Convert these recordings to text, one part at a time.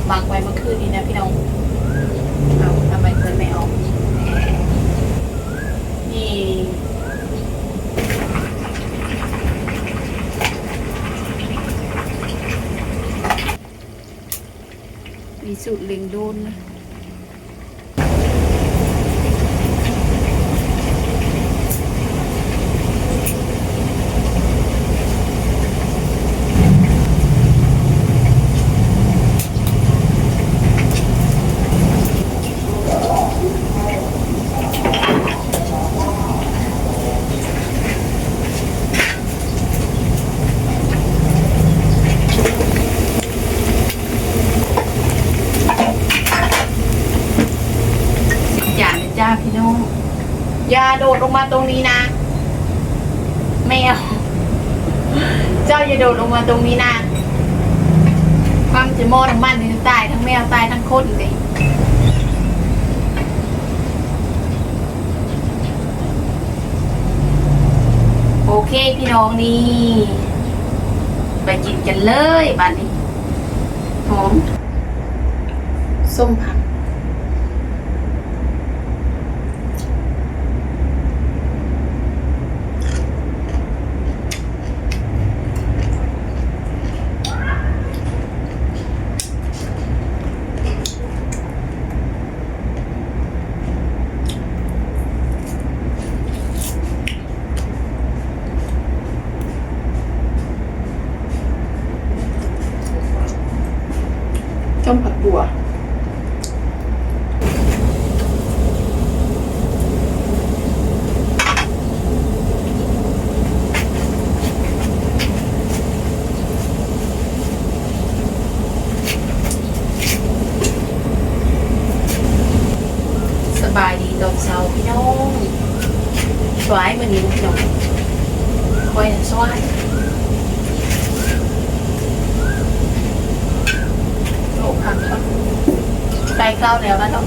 ໝັກໄວ້ເມື່ອຄືນນີ້ນະພີ່ນ້ອງ. ເອົາ ທຳໄມເພິ່ນໄມ່ອອກ? ນີ້ ມີສູດເລັ່ງໂດນນະ. ສິບຈານເລີຍຈ້າພີ່ນ້ອງ. ຢ່າໂດດລົງມາຕົງນີ້ນະ ແມວ ເຈົ້າຢ່າໂດດລົງມາຕົງນີ້ນະ. ຄວາມຈະໝໍ້ນ້ຳມັນນີ້ ຕາຍທັງແມວ ຕາຍທັງຄົນເດ້. ໂອເຄພີ່ນ້ອງ ນີ້ ໄປກິນກັນເລີຍບາດນີ້. ຫອມ ສົ້ມຜັກ. ຕົ້ມຜັກບົ່ວ. ສະບາຍດີຕອນເຊົ້າພີ່ນ້ອງ. ສວາຍມື້ນີ້ພີ່ນ້ອງ ຂ້ອຍນັ້ນສວາຍ. ໂອ້ ຄັກ ໃສ່ເຂົ້າແລ້ວກັນເນາະ.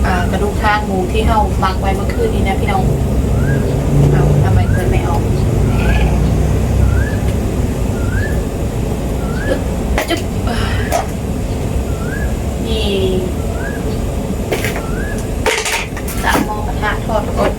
ອ່າ ກະດູກທານໝູທີ່ເຮົາໝັກໄວ້ເມື່ອຄືນນີ້ນະພີ່ນ້ອງ. ເອົາ ທຳໄມເພິ່ນໄມ່ອອກ? ອຶບ ຈຸບ ນີ້ ຕັ້ງໝໍ້ກະທະທອດກ່ອນ.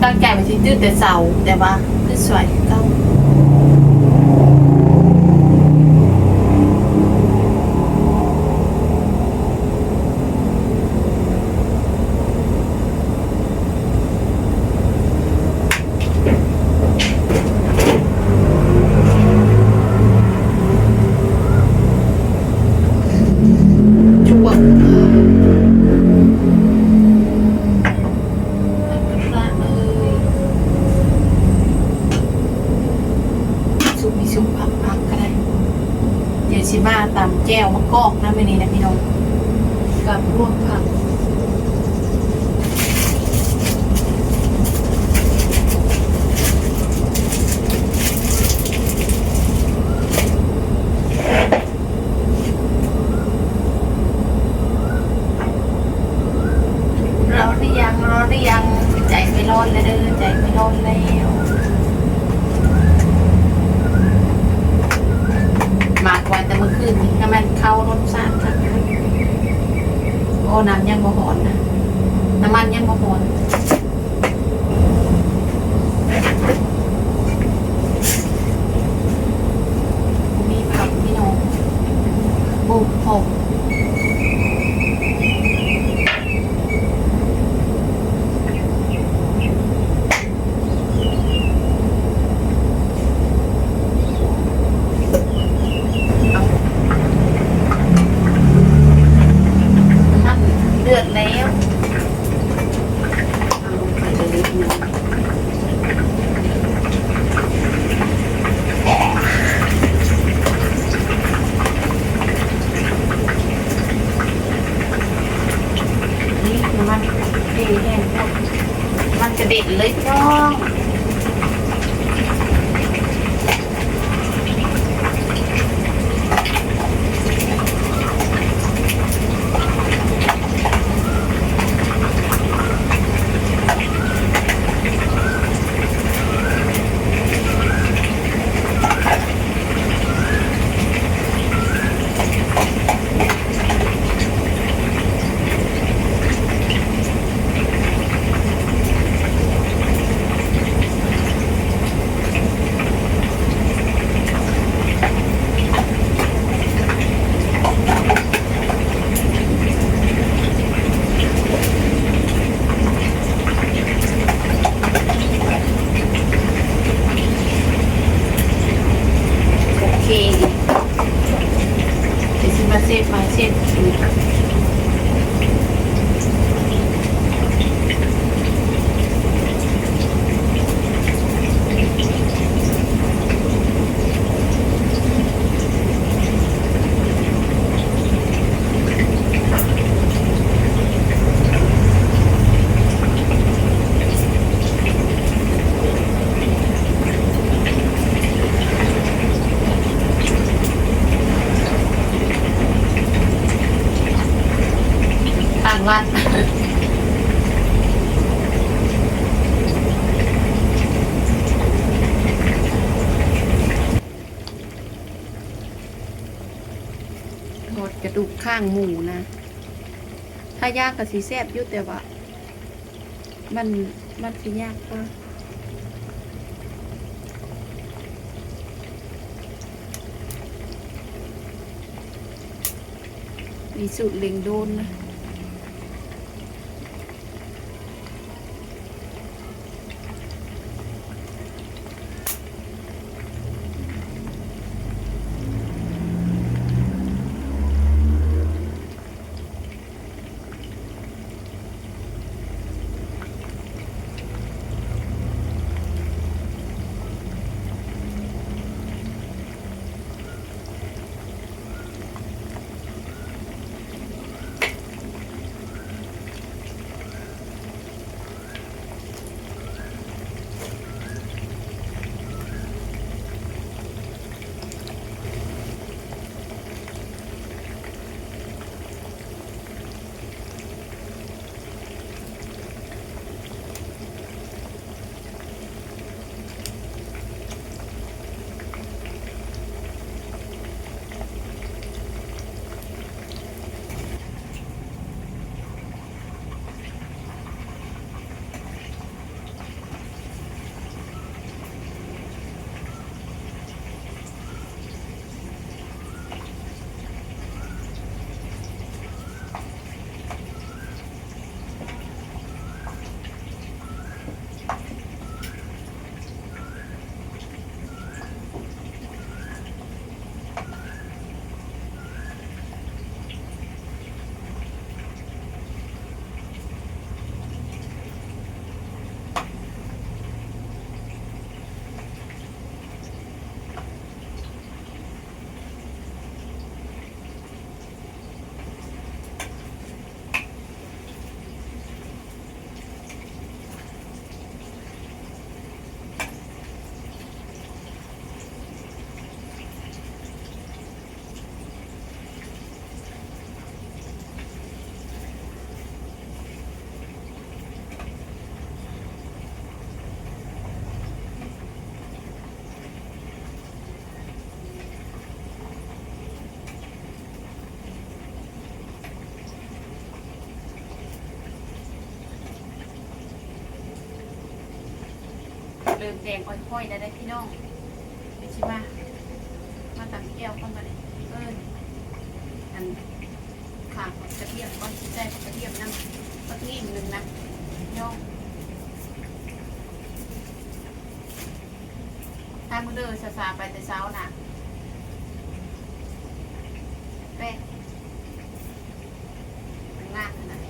ຕັ້ງໃຈວ່າຊິຕື່ນແຕ່ເຊົ້າ ແຕ່ວ່າຄືສວຍຄືເກົ່າ. ຈວກ ພະເອີຍ ຊຸບມີຊຸບ ຜັກ ຜັກກະໄດ້. ດຽວຊິມາຕຳແຈ່ວມະກອກນຳມື້ນີ້ນະພີ່ນ້ອງ ກັບລວກຜັກ. ຮ້ອນຫຼືຍັງ? ຮ້ອນຫຼືຍັງ? ໃຈໄປຮ້ອນແລ້ວເດີ ໃຈໄປຮ້ອນແລ້ວ. ໝັກໄວ້ແຕ່ມື້ຄືນນີ້ ຖ້າແມ່ນເຂົ້າລົດຊາດຄັກ. ໂອ້ ນ້ຳຍັງບໍ່ຮ້ອນນະ ນ້ຳມັນຍັງບໍ່ຮ້ອນ. ມີຜັກພີ່ນ້ອງ ໂອ້ ຫອມ. ນ້ຳມັນເດືອດແລ້ວ. ກະດູກຂ້າງໝູນະ ຖ້າຍ່າງກະຊິແຊບຢູ່ ແຕ່ວ່າມັນ ມັນຊິຍາກກວ່າ. ມີສູດເລັ່ງໂດນນະ. ເລີ່ມແດງອ່ອຍໆ ແລ້ວເດ້ພີ່ນ້ອງ. ເດຊິມາ ມາຕຳແຈ່ວກ່ອນບາດນີ້. ເອີ ອັນ ຂ້າຜັກກະທຽມກ່ອນ ຊິໃສ່ຜັກກະທຽມນຳ ຈັກໜີບໜຶ່ງນະພີ່ນ້ອງ. ຖ້າມື້ເດີ ຊ້າໆ ໄປແຕ່ເຊົ້ານະ ແປະ ມັນງາມຂະໜາດ.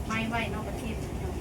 ໄໝ້ໄວເນາະ ປະເທດເຮົາ.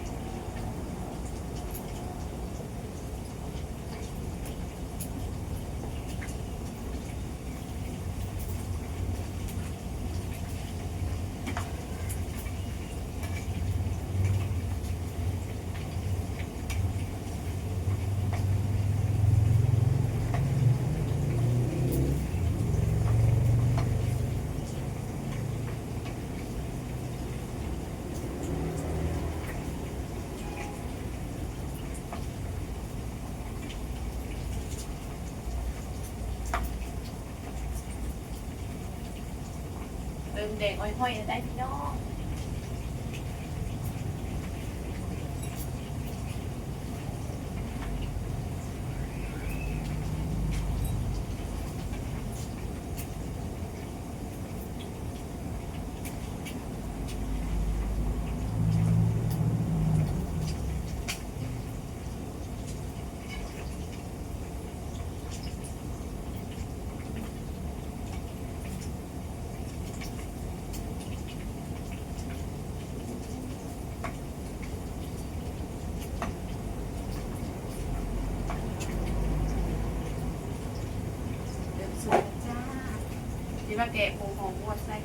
ເລີ່ມແດງອ່ອຍໆ ແລ້ວໄດ໋ພີ່ນ້ອງ. ເ ມາແກະຜົງຫອມບົວໃສ່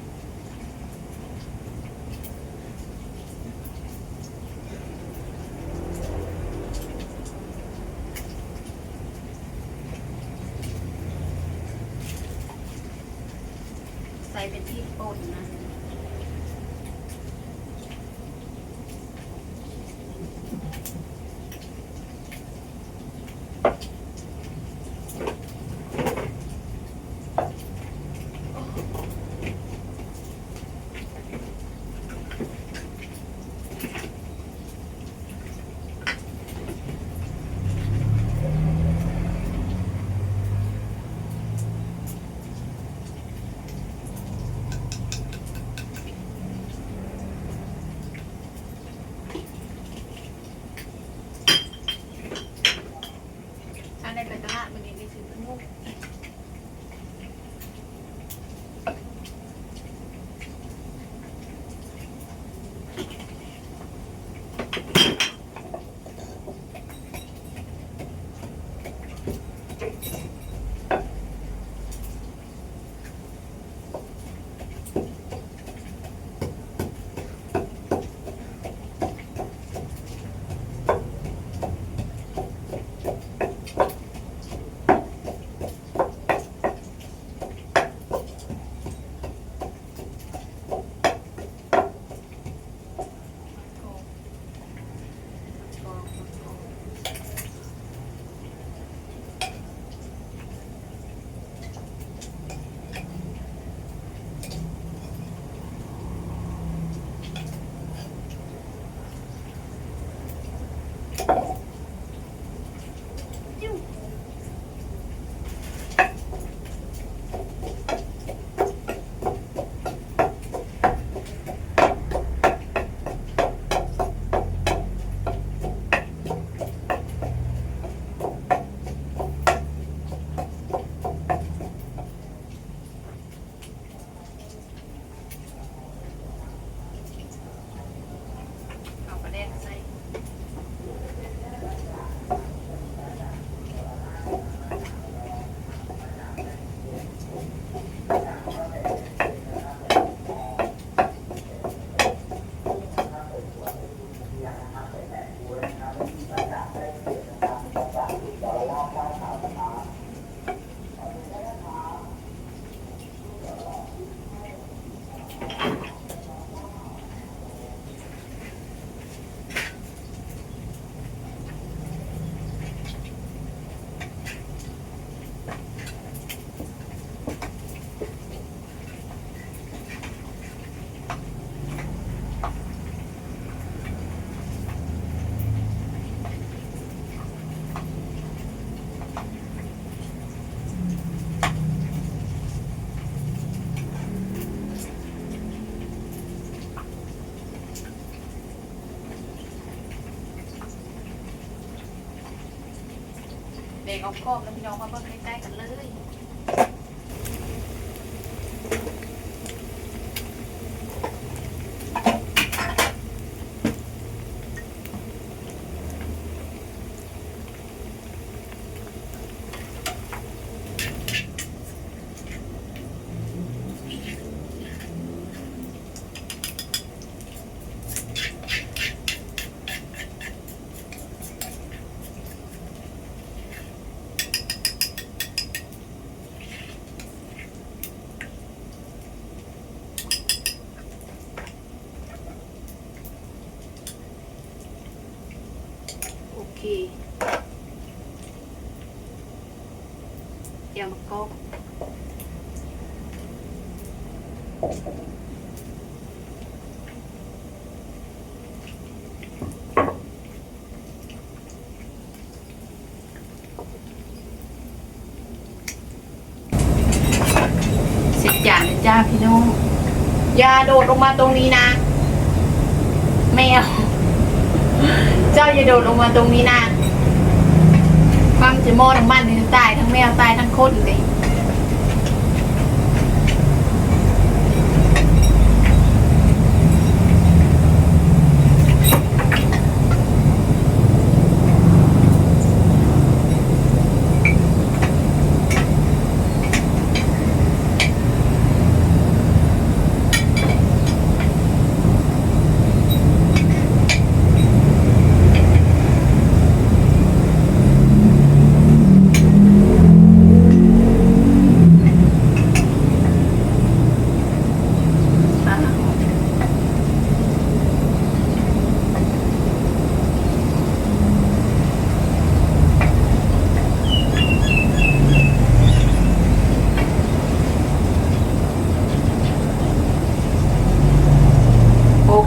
ໃສ່ເປັນພລິກປົ່ນນະ. ອັນໃດໄປຕະຫຼາດມື້ນີ້ໄດ້ຊື້ຂະໜົມ. ເອົາປາແດກໃສ່. ແບ່ງອອກຂອບແລ້ວ ພີ່ນ້ອງມາເບິ່ງໃກ້ໆກັນເລີຍ. ໂອເຄ ແຈ່ວໝາກກອກ. ເຊັດຈານເລີຍຈ້າພີ່ນ້ອງ. ຢ່າໂດດລົງມາຕົງນີ້ນະ ແມວ. ເຈົ້າຢ່າໂດດລົງມາຕົງນີ້ນະ. ຟັງຈະໝໍ້ນ້ຳມັນນີ້ຕາຍທັງແມວ ຕາຍທັງຄົນເດ້. ເ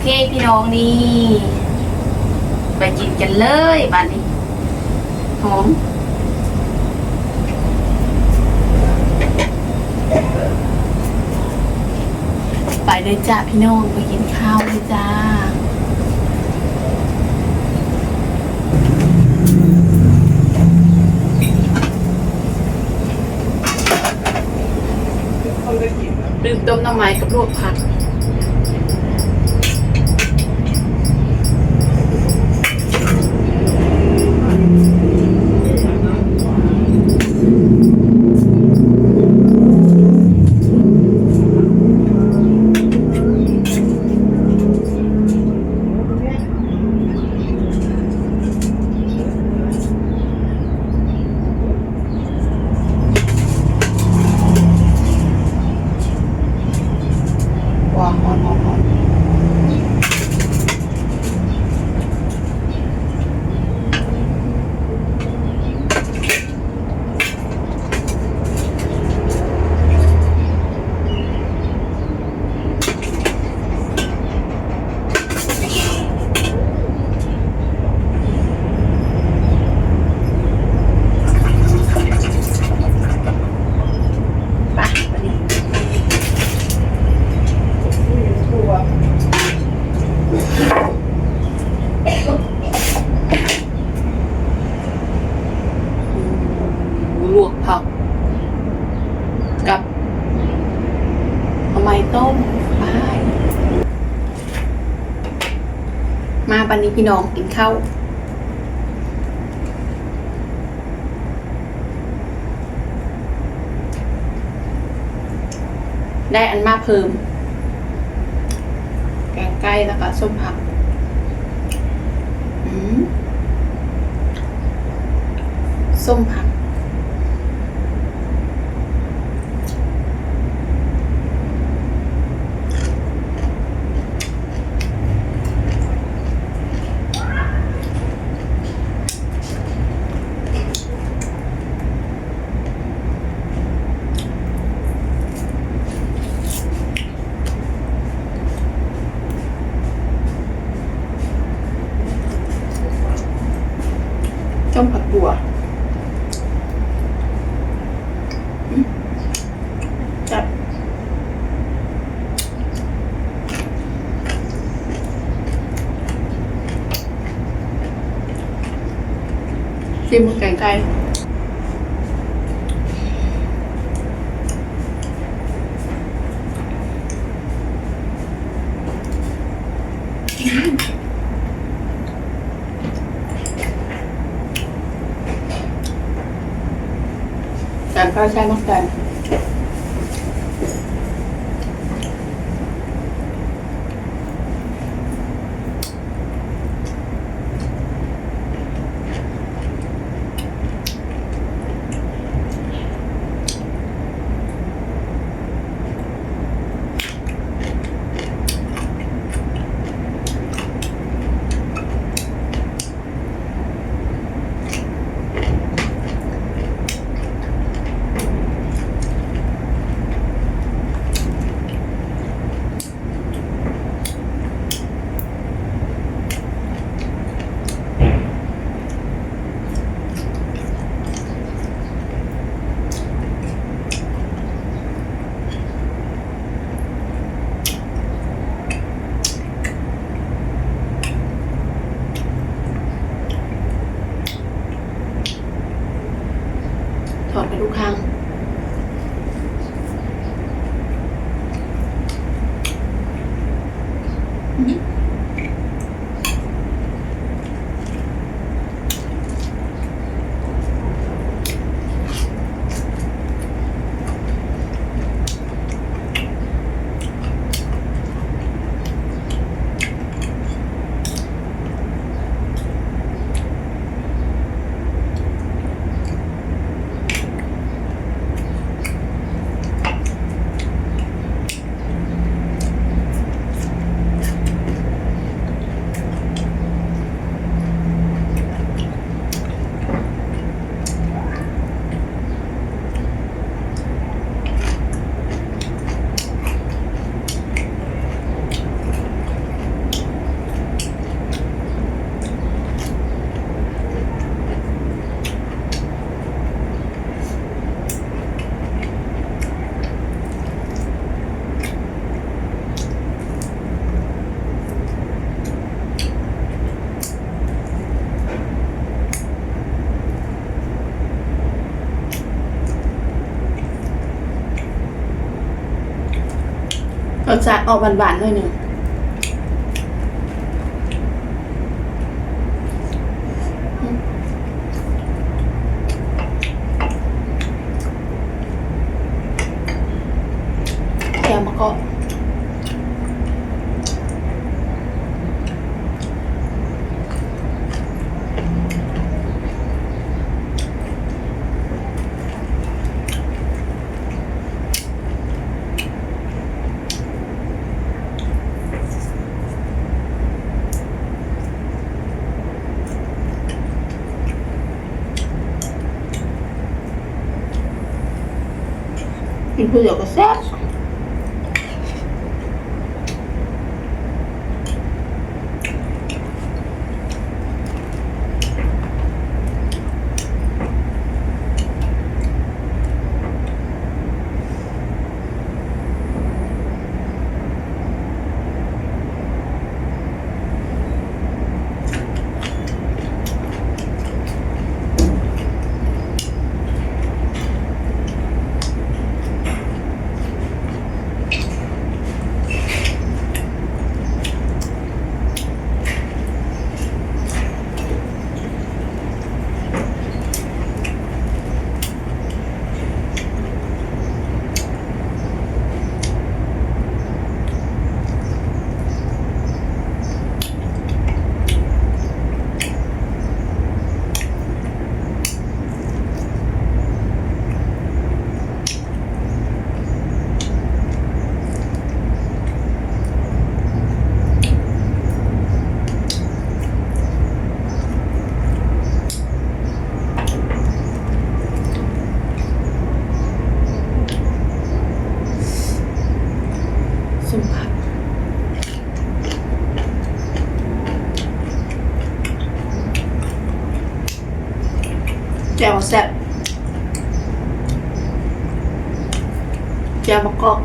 ເອີ ພີ່ນ້ອງ ນີ້ ໄປກິນກັນເລີຍບາດນີ້ ຫອມ. ໄປເລີຍຈ້າພີ່ນ້ອງ ໄປກິນເຂົ້າເລີຍຈ້າ. ລືມຕົ້ມໜໍ່ໄມ້ກັບລວກຜັກ. ວ້າວ ຮ້ອນໆໆ ໄປ ບາດນີ້ ລວກຜັກກັບໜໍ່ໄມ້ຕົ້ມ ໄປ. ມາ ບາດນີ້ພີ່ນ້ອງ ກິນເຂົ້າ. ໄດ້ອັນມາເພີ່ມ ແກງໄກ່ ແລ້ວກໍສົ້ມຜັກ. ອືມ ສົ້ມຜັກ. ຕົ້ມຜັກບົ່ວ ອືມ ແຊບ. ຊີມແກງໄກ່. ແກງໄກ່ໃສ່ໝາກແຕງ. ທອດໄປທຸກຄັ້ງ. ອື ຕາດອອກຫວານໆ ໜ້ອຍໜຶ່ງ. ແຈ່ວມະກອກ. ກິນຜູ້ດຽວກໍແຊບ. ສົ້ມຜັກ. ແຈ່ວແຊບ ແຈ່ວມະກອກ.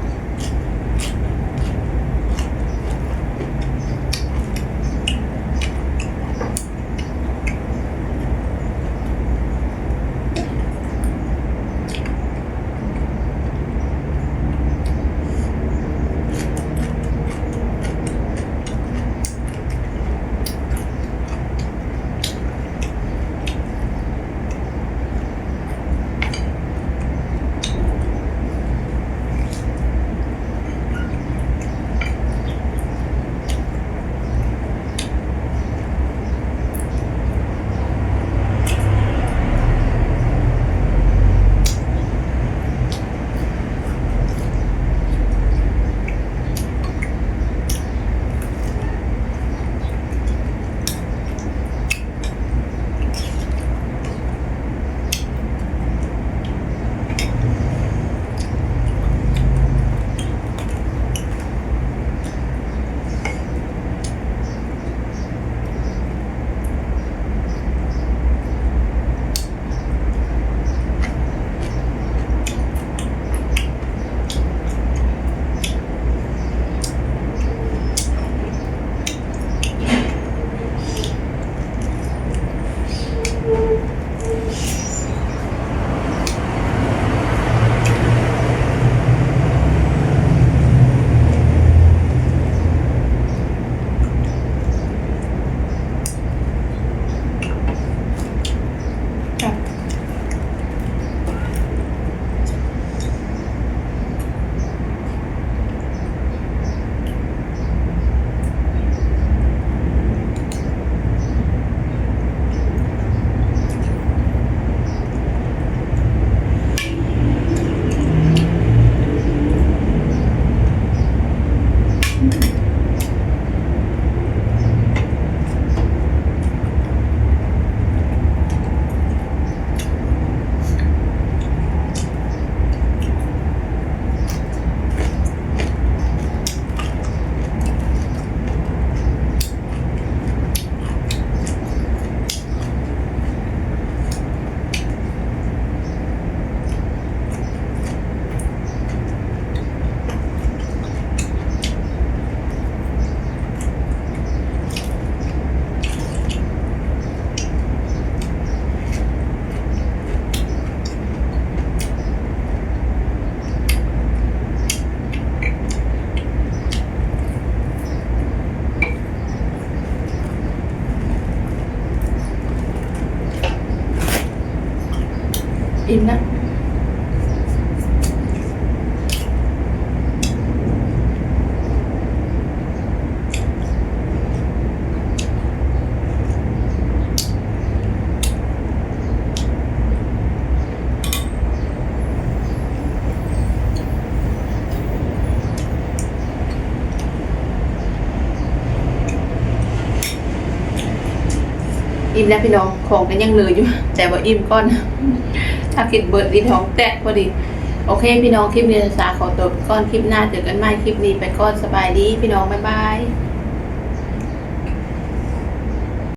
ກິນນະ. ອີ່ມແລ້ວພີ່ນ້ອງ ຂອງກໍຍັງເຫຼືອຢູ່ ແຕ່ວ່າອີ່ມກ່ອນ ຖ້າກິນເບິດນີ້ທ້ອງແຕກພໍດີ. ໂອເຄພີ່ນ້ອງ ຄລິບນີ້ສາຂໍຕົວໄປກ່ອນ ຄລິບໜ້າເຈີກັນໃໝ່ ຄລິບນີ້ໄປກ່ອນ ສະບາຍດີພີ່ນ້ອງ ບາຍບາຍ.